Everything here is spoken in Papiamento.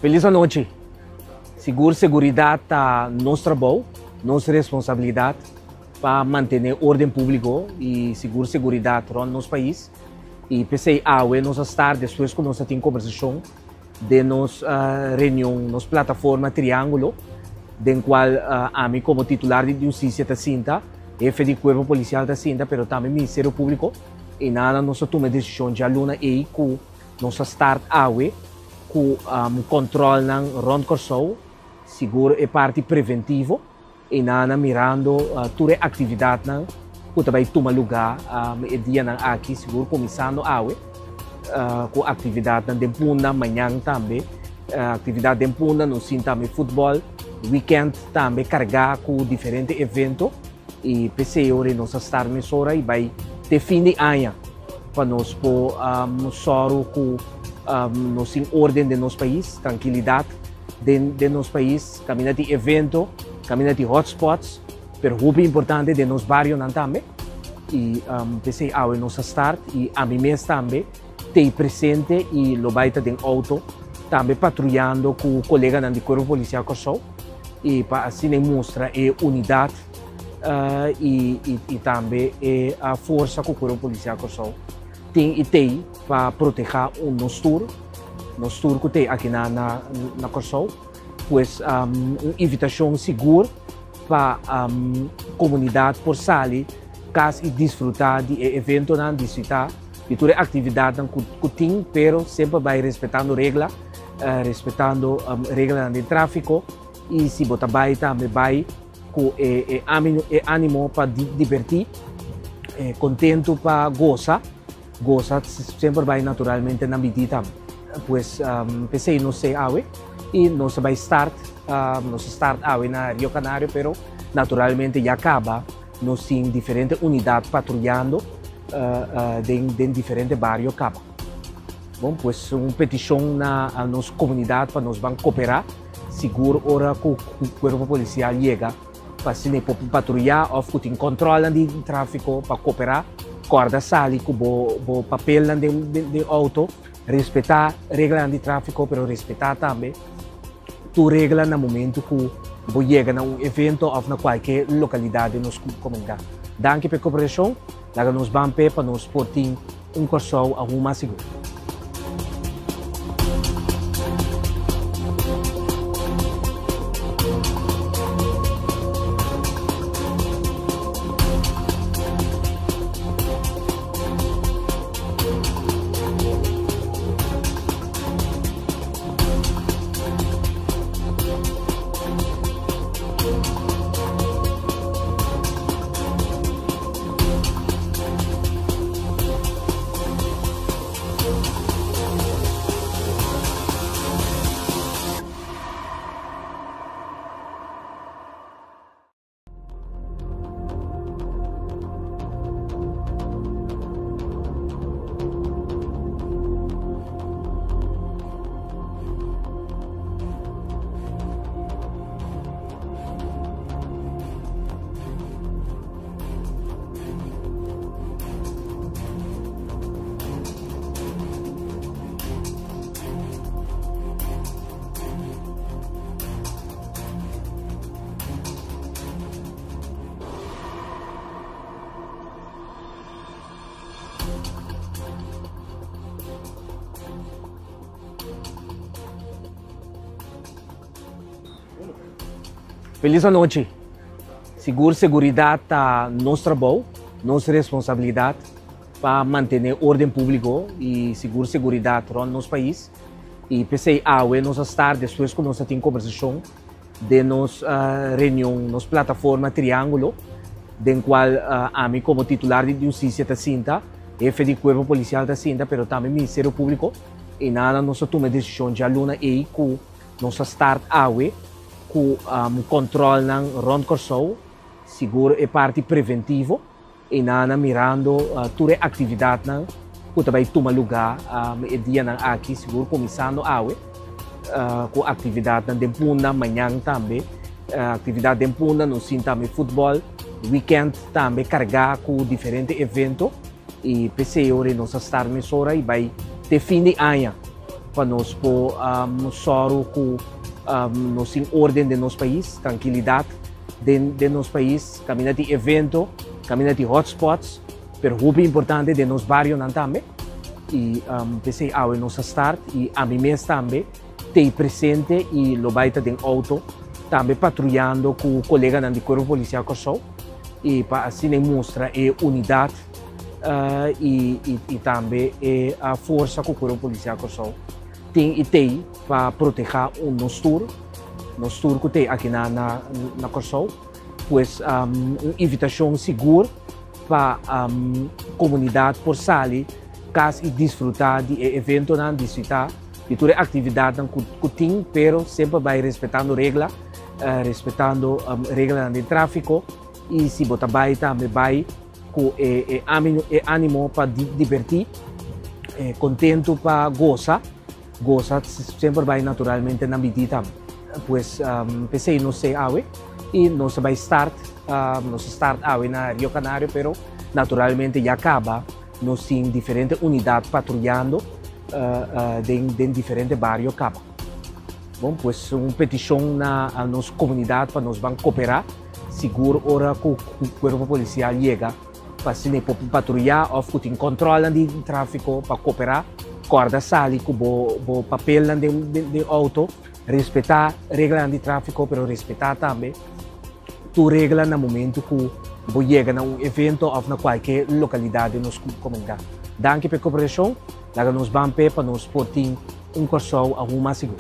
Felis anochi. Sigur seguridat ta nos trabou, nos responsabilidat pa mantené orden públiko i sigur seguridat rònt nos pais. I p'esei awe nos a start despues ku nos a tin kombersashon den nos reunion, nos plataforma Triángulo, den kual ami komo titular di hustisia ta sinta, hefe di kuerpo polisial ta sinta, pero tambe Ministerio Públiko. I nada nos a tuma e desishon djaluna ei ku nos a start awe ku kòntròlnan rònt Kòrsou, sigur e parti preventivo. I nan a mirando tur e aktividatnan ku ta bai tuma lugá e dianan aki, sigur kuminsando awe ku aktividatnan den Punda, mañan tambe aktividat den Punda, nos tin tambe futbòl, wikènt tambe kargá ku diferente evento i p'esei ora nos a start mesora i bai te fin di aña pa nos por sòru ku nos tin órden den nos pais, trankilidat. Den den nos pais caminda tin evento, caminda tin hotspots, pero hopi importante den nos barionan tambe. Y um, p'esei awe nos a start y ami mes tambe tei presente y lo bai ta den auto tambe patruyando cu coleganan di Cuerpo Policial Kòrsou y pa asina mustra e unidad uh, y, y, y tambe e uh, forsa cu Cuerpo Policial Kòrsou tin y tei pa proteha un nos tur, nos tur ku t'ei aki na na na Kòrsou. Pues un invitashon sigur pa komunidat por sali kas i disfrutá di e eventonan, disfrutá di tur e aktividatnan ku ku tin, pero semper bai respetando regla, respetando reglanan den tráfiko i si bo ta bai tambe bai ku e e ánimo pa dibertí, kontentu pa gosa. Gosa semper bai naturalmente na midí tambe. Pues p'esei nos sei awe i nos a bai start, nos a start awe na Rio Canario pero naturalmente ya kaba nos tin diferente unidat patruyando den den diferente bario kaba. Bon pues un petishon na nos komunidat pa nos ban koperá sigur ora ku kuerpo polisial yega. Pa asina e por patruyá òf ku tin kòntròlnan di tráfiko pa koperá. Kòrda sali ku bo bo papelnan den den outo, respetá reglanan di tráfiko pero respetá tambe tur regla na momentu ku bo yega na un evento òf na kualke lokalidat den nos komunidat. Danki pa e koperashon, laga nos ban p'e pa nos por tin un Kòrsou aun mas sigur. Feliz anochi. Sigur seguridad ta nos trabou, nos responsabilidad pa mantene orden publico y sigur seguridad rond nos pais. Y p'esey awe nos a start despues cu nos a tin conversacion den nos reunion, nos plataforma Triangulo, den cual ami como titular di husticia ta sinta, hefe di cuerpo policial ta sinta, pero tambe Ministerio Publico. Y nada nos a tuma e decision djaluna ey cu Nos a start awe ku kòntròlnan rònt Kòrsou, sigur e parti preventivo i nan a mirando tur e aktividatnan ku ta bai tuma lugá e dianan aki, sigur kuminsando awe ku aktividatnan den Punda, mañan tambe aktividat den Punda, nos tin tambe futbòl, wikènt tambe kargá ku diferente evento i p'esei ora nos a start mesora i bai te fin di aña. pa nos por sòru ku nos tin orden den nos pais, trankilidat den nos pais. Kaminda tin evento, kaminda tin hotspots, pero hopi importante den nos barionan tambe. I p'esei awe nos a start i ami mes tambe t'ei presente i lo bai ta den outo tambe patruyando ku koleganan di Kuerpo Polisial Kòrsou i pa asina mustra e unidat i tambe e forsa ku Kuerpo Polisial Kòrsou tin i t'ei pa protehá nos tur, nos tur ku t'ei aki na na Kòrsou. Pues un invitashon sigur pa komunidat por sali kas i disfrutá di e eventonan, disfrutá di tur e aktividatnan ku tin, pero semper bai respetando regla, respetando reglanan den tráfiko i si bo ta bai tambe bai ku e ánimo pa dibertí, kontentu pa gosa, gosa semper bai naturalmente na midí tambe. Pues p'esei nos t'ei awe i nos ta bai start, nos a start awe na Rio Canario pero naturalmente ya kaba nos tin diferente unidat patruyando den diferente bario kaba. Bon, pues un petishon na nos komunidat pa nos ban koperá sigur ora ku kuerpo polisial yega pa asina e por patruyá òf ku tin kòntròlnan di tráfiko pa koperá. Kòrda sali ku bo papelnan den outo, respetá reglanan di tráfiko pero respetá tambe tur regla na momentu ku bo yega na un evento òf na kualke lokalidat den nos komunidat. Danki pa e koperashon. Laga nos ban p'e pa nos por tin un Kòrsou aun mas sigur.